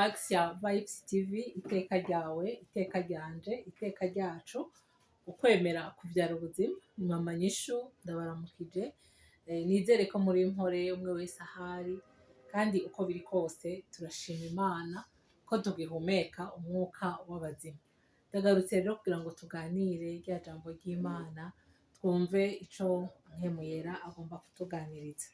Max ya Vibes TV. Iteka ryawe, iteka ryanje, iteka ryacu, ukwemera kuvyara ubuzima. Ni Mama Nyishu, ndabaramukije. Nizere ko muri mpore, umwe wese ahari, kandi uko biri kose turashima Imana ko tugihumeka umwuka w'abazima. Ndagarutse rero kugira ngo tuganire rya jambo ry'Imana, twumve ico Mpwemu Yera agomba kutuganiriza.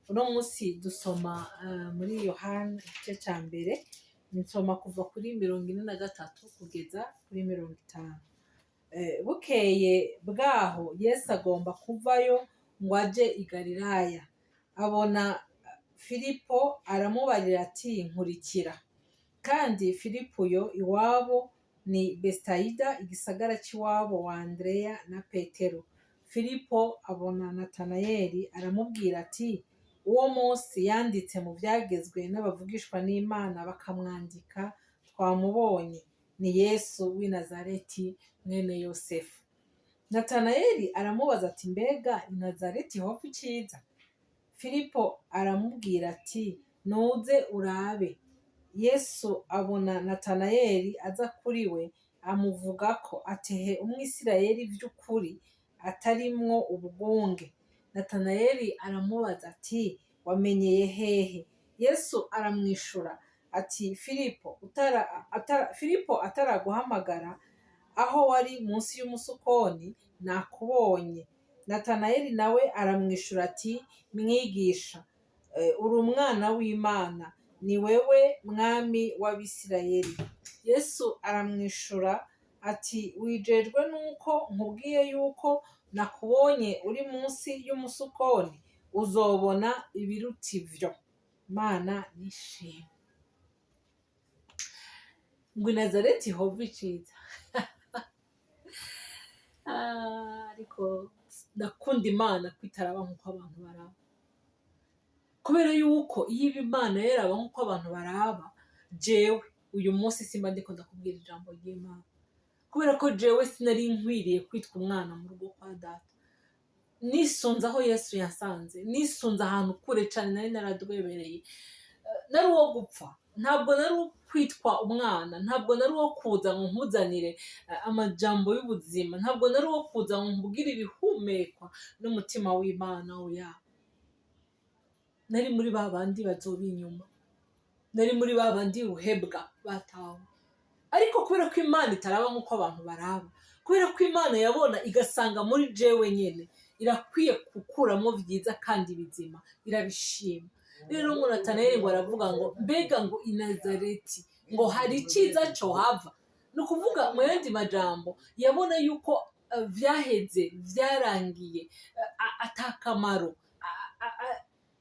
Uno munsi dusoma muri Yohana igice ca mbere, nsoma kuva kuri 43 kugeza kuri 50. Bukeye bwaho Yesu agomba kuvayo ngo aje i Galilaya, abona Filipo, aramubarira ati: "Nkurikira." Kandi Filipo yo iwabo ni Besitayida, igisagara c'iwabo wa Andereya na Petero. Filipo abona Natanayeli, aramubwira ati: "Uwo Mose yanditse mu vyagezwe n'abavugishwa n'Imana bakamwandika, twamubonye, ni Yesu w'i Nazareti, mwene Yosefu." Natanayeli aramubaza ati: "Mbega i Nazareti hova iciza?" Filipo aramubwira ati: "Nuze urabe." Yesu abona Natanayeli aza kuri we, amuvugako ati: "He, Umwisirayeli vy'ukuri atarimwo ubugunge." Natanayeli aramubaza ati: "Wamenyeye hehe?" Yesu aramwishura ati: "Filipo ataraguhamagara, aho wari munsi y'umusukoni, nakubonye." Natanayeli nawe aramwishura ati: "Mwigisha, uri umwana w'Imana, ni wewe mwami w'Abisirayeli." Yesu aramwishura ati: "Wijejwe nuko nkubwiye yuko nakubonye uri munsi y'umusukoni? Uzobona ibiruta ivyo." Mana nishimwe. Ngo i Nazareti hova iciza? Ah, ariko ndakunda Imana ko itaraba nk'uko abantu baraba, kubera yuko iyo iba Imana yaraba nk'uko abantu baraba, jewe uyu munsi simba ndiko ndakubwira ijambo ry'Imana, kubera ko jewe sinari nkwiriye kwitwa umwana mu rugo kwa data. Nisunze aho Yesu yasanze, nisunze ahantu kure cane nari naradwebereye. Nari uwo gupfa, ntabwo nari uwo kwitwa umwana, ntabwo nari uwo kuza ngo nkuzanire amajambo y'ubuzima, ntabwo nari uwo kuza ngo nkubwire ibihumekwa n'umutima w'Imana. Oya, nari muri ba bandi bazoba inyuma, nari muri ba bandi ruhebwa batawe. Ariko kubera ko Imana itaraba nk'uko abantu baraba, kubera ko Imana yabona igasanga muri jewe nyene irakwiye gukuramo vyiza kandi bizima, irabishima. Rero ngo Natanayeli ngo aravuga ngo: "Mbega ngo i Nazareti ngo hari iciza cohava?" Ni ukuvuga, mu yandi majambo, yabona yuko vyaheze, vyarangiye, atakamaro.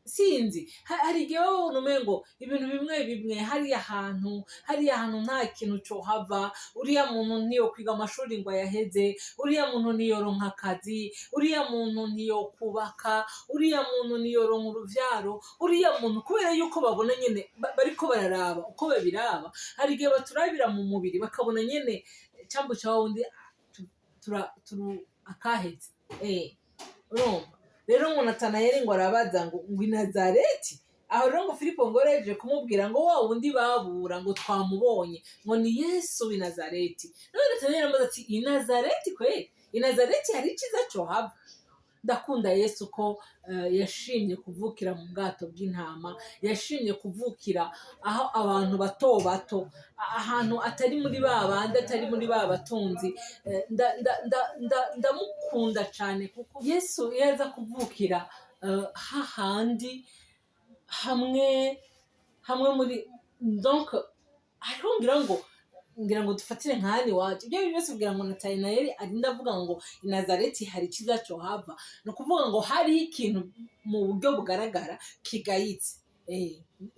Sinzi, hari igihe baba babona umengo ibintu bimwe bimwe, hariya hantu nta kintu cohava, uriya muntu ntiyokwiga amashuri ngo ayaheze, uriya muntu ntiyoronka akazi, uriya muntu ntiyokubaka, uriya muntu ntiyoronka uruvyaro, uriya muntu, kubera yuko babona nyene bariko bararaba uko babiraba. Hari igihe baturabira mu mubiri, bakabona nyene cambo ca wundi turu akaheze. Urumva rero ngo Natanayeli ngo arabaza ngo i Nazareti? Aho rero ngo Filipo ngo yarejeje kumubwira ngo wa wundi babura ngo twamubonye, ngo ni Yesu w'i Nazareti. None Natanayeli aramubaza ati: "I Nazareti kweli, i Nazareti hari iciza cohava?" Ndakunda Yesu ko yashimye kuvukira mu bwato bw'intama, yashimye kuvukira aho abantu bato bato, ahantu atari muri ba bandi, atari muri ba batunzi. Ndamukunda cyane, kuko Yesu iyo aza kuvukira hahandi hamwe hamwe muri, donc hariho, ngira ngo dufatire nka hano iwacu, ibyo byose kugira ngo Natanayeli arinde avuga ngo i Nazareti hari icyiza cohava, ni ukuvuga ngo hari ikintu mu buryo bugaragara kigayitse.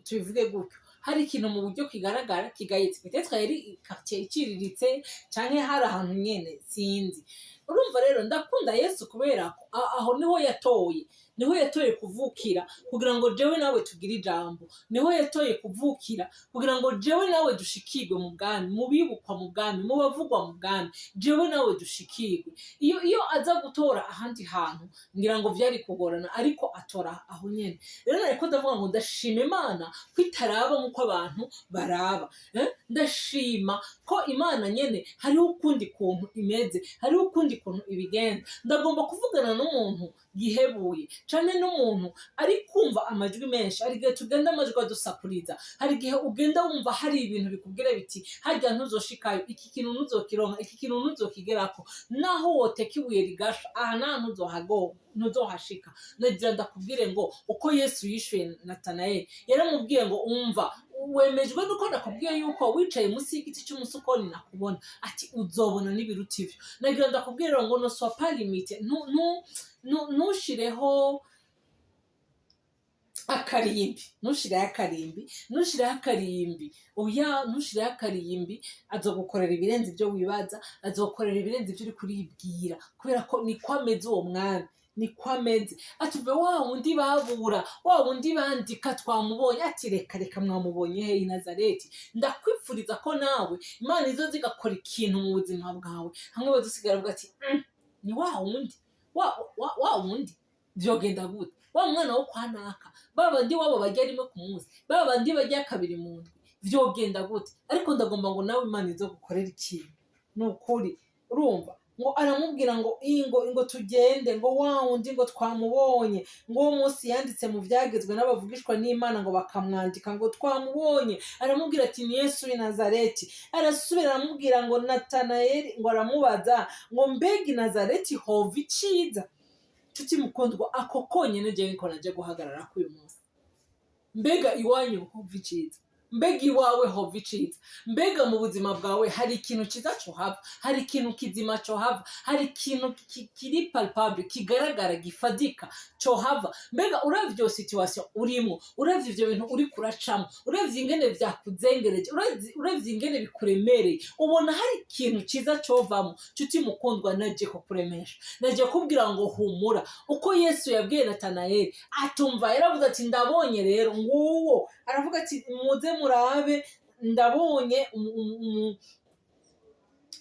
Tubivuge gutyo, hari ikintu mu buryo kigaragara kigayitse. Peut-être yari quartier iciriritse, canke hari ahantu nyene, sinzi. Urumva rero ndakunda Yesu kubera ko Aho niho yatoye, niho yatoye kuvukira kugira ngo jewe nawe tugire ijambo, niho yatoye kuvukira kugira ngo jewe nawe dushikirwe mu bwami, mu bibukwa mu bwami, mu bavugwa mu bwami, jewe nawe dushikirwe. Iyo aza gutora ahandi hantu, ngira ngo vyari kugorana, ariko atora aho nyene. Rero nariko ndavuga ngo ndashima Imana ko itaraba nk'uko abantu baraba. Ndashima ko Imana nyene hariho ukundi kuntu imeze, hariho ukundi kuntu ibigenza. Ndagomba kuvugana n'umuntu yihebuye cane, n'umuntu ari kumva amajwi menshi. Hari igihe tugenda amajwi adusakuriza, hari igihe ugenda wumva hari ibintu bikubwira biti: "Harya ntuzoshikayo, iki kintu ntuzokironka, iki kintu ntuzokigerako, naho woteka ibuye rigasha, aha naha ntuzohashika." Nagira ndakubwire ngo uko Yesu yishuye Natanayeli, yaramubwiye ngo: "Umva, wemejwe nuko nakubwiye yuko wicaye munsi y'igiti cy'umusukoni nakubona?" Ati: "Uzobona n'ibiruta ivyo." Nagira ndakubwire ngo ne sois pas limité. Ntushireho akarimbi, ntushireho akarimbi, ntushireho akarimbi, oya, ntushireho akarimbi. Azogukorera ibirenze ibyo wibaza, azogukorera ibirenze ibyo uri kuribwira, kubera ko niko ameze uwo mwami, niko ameze. Ati: "Uve wa wundi babura, wa wundi bandika, twamubonye." Ati: "Reka reka, mwamubonye he i Nazareti?" Ndakwipfuriza ko nawe Imana izo zigakora ikintu mu buzima bwawe, hamwe badusigara bavuga ati: Ni wa wundi, wa wundi, vyogenda gute? Wa mwana wo kwa naka, ba bandi wabo barya rimwe ku munsi, ba bandi barya kabiri mu ndwi, vyogenda gute?" Ariko ndagomba ngo nawe Imana izo gukorera ikintu, ni ukuri. Urumva ngo aramubwira ngo ingo, ngo tugende, ngo wa wundi ngo twamubonye, ngo uwo munsi yanditse mu vyagezwe n'abavugishwa n'Imana, ngo bakamwandika, ngo twamubonye. Aramubwira ati: "Ni Yesu w'i Nazareti." Arasubira aramubwira ngo Natanayeli ngo aramubaza ngo: "Mbega i Nazareti hova iciza?" Nshuti mukundwa, ako konyene jewe niko naje guhagarara k'uyu munsi. Mbega iwanyu hova iciza? Mbega iwawe hova iciza? Mbega mu buzima bwawe hari ikintu ciza cohava? Hari ikintu kizima cohava? Hari ikintu kiri palpable, kigaragara, gifadika cohava? Mbega uravye iyo situation urimo, uravye ivyo bintu uri kuracamo, uravye ingene vyakuzengereje, uravye ingene bikuremereye, ubona hari ikintu ciza covamo? Nshuti mukundwa, naje kukuremesha, naje kubwira ngo humura. Uko Yesu yabwiye Natanayeli, atumva yaravuze ati: "Ndabonye rero nguwo." Aravuga ati: "Muze murabe, ndabonye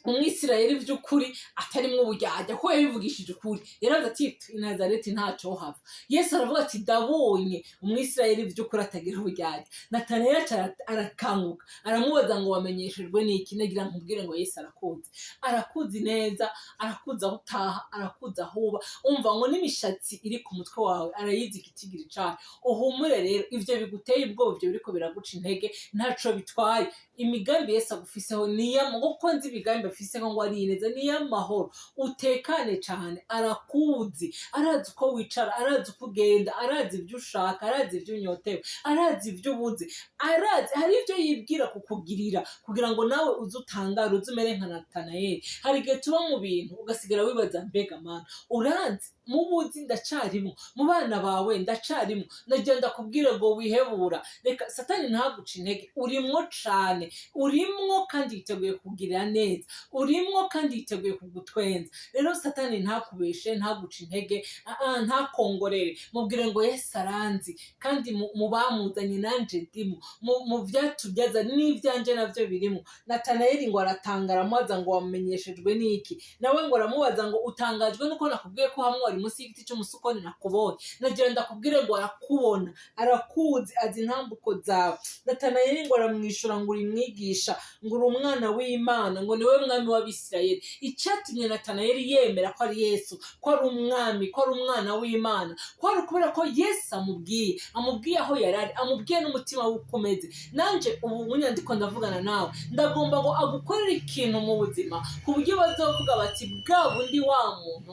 umwisirayeli vy'ukuri atarimwo uburyarya." Kuko yabivugishije ukuri, yaravuze ati: "I Nazareti ntaco hava." Yesu aravuga ati: "Ndabonye umwisirayeli vy'ukuri atagira uburyarya." Natanayeli aca arakanguka, aramubaza ngo: "Wamenyeshejwe n'iki?" Nagira nkubwire ngo Yesu arakuzi, arakuzi neza, arakuzi aho utaha, arakuzi aho uba. Umva ngo n'imishatsi iri ku mutwe wawe arayizi igitigiri cayo. Uhumure rero, ivyo biguteye ubwoba, ivyo biriko biraguca intege, ntaco bitwaye. Imigambi Yesu agufiseho ngo kuko nzi imigambi afiseho, ngo ari ineza, ni iy'amahoro. Utekane cane, arakuzi, arazi uko wicara, arazi uko ugenda, arazi ibyo ushaka, arazi ibyo unyotewe, arazi ibyo ubuze, arazi hari ibyo yibwira kukugirira kugira ngo nawe uze utangare, uze umere nka Natanayeli. Hari igihe tuba mu bintu ugasigara wibaza: "Mbega Mana, uranzi? Mu buzi ndacarimo, mu bana bawe ndacarimo." Ndagenda kubwire ngo wihebura, reka Satani ntaguce intege. Urimwo cane, urimwo kandi yiteguye kukugirira neza, urimwo kandi yiteguye kugutwenza. Rero Satani ntakubeshe, ntaguce intege, ntakongorere. Mubwire ngo Yesu aranzi, kandi mu bamuzanye nanje ndimo, mu vyatubyaza n'ivyanje navyo birimo. Natanayeli ngo aratangara, amubaza ngo: "Wamenyeshejwe n'iki?" Nawe ngo aramubaza ngo: "Utangajwe nuko nakubwiye ko hamwe wari munsi y'igiti cy'umusukoni nakubonye?" Nagira ndakubwire ngo arakubona, arakuzi, azi intambuko zawe. Natanayeli ngo aramwishura ngo: "Uri mwigisha," ngo "uri umwana w'Imana," ngo "niwe mwami w'Abisirayeli." Icyatumye Natanayeli yemera ko ari Yesu, ko ari umwami, ko ari umwana w'Imana, ko ari ukubera ko Yesu amubwiye aho yari ari, amubwiye n'umutima we uko umeze. Nanje ubu munyandiko ndavugana nawe, ndagomba ngo agukorere ikintu mu buzima ku buryo bazovuga bati: "Bwa bundi wa muntu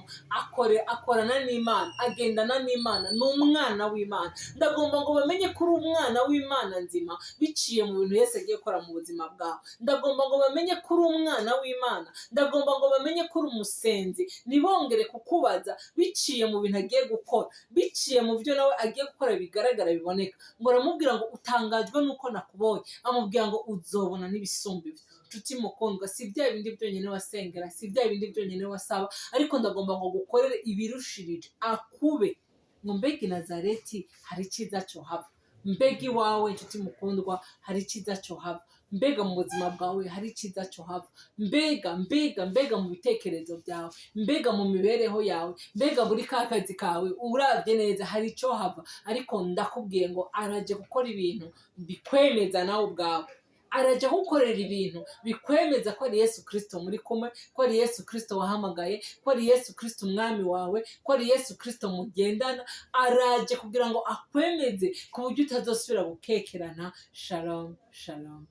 akorana n'Imana, agendana n'Imana, ni umwana w'Imana." Ndagomba ngo bamenye ko uri umwana w'Imana nzima biciye mu bintu Yesu agiye gukora mu buzima bwawe. Ndagomba ngo bamenye ko uri umwana w'Imana. Ndagomba ngo bamenye ko uri umusenzi, ntibongere kukubaza, biciye mu bintu agiye gukora, biciye mu byo nawe agiye gukora bigaragara, biboneka. Ngo aramubwira ngo: "Utangajwe n'uko nakubonye?" Amubwira ngo: "Uzobona n'ibisumba ibyo." Nshuti mukundwa, si bya bindi byonyine wasengera, si bya bindi byonyine wasaba, ariko ndagomba ngo gukorere ibirushirije, akube ngo mbega i Nazareti hari icyiza cyohava? Mbega iwawe, inshuti mukundwa, hari icyiza cyohava? Mbega mu buzima bwawe hari icyiza cyohava? Mbega, mbega, mbega mu bitekerezo byawe, mbega mu mibereho yawe, mbega muri ka kazi kawe, urabye neza hari icyo hava? Ariko ndakubwiye ngo arajya gukora ibintu bikwemeza nawe ubwawe, arajya gukorera ibintu bikwemeza ko ari Yesu Kirisito muri kumwe, ko ari Yesu Kirisito wahamagaye, ko ari Yesu Kirisito umwami wawe, ko ari Yesu Kirisito mugendana. Araje kugira ngo akwemeze ku buryo utazosubira gukekerana. Shalom, shalom.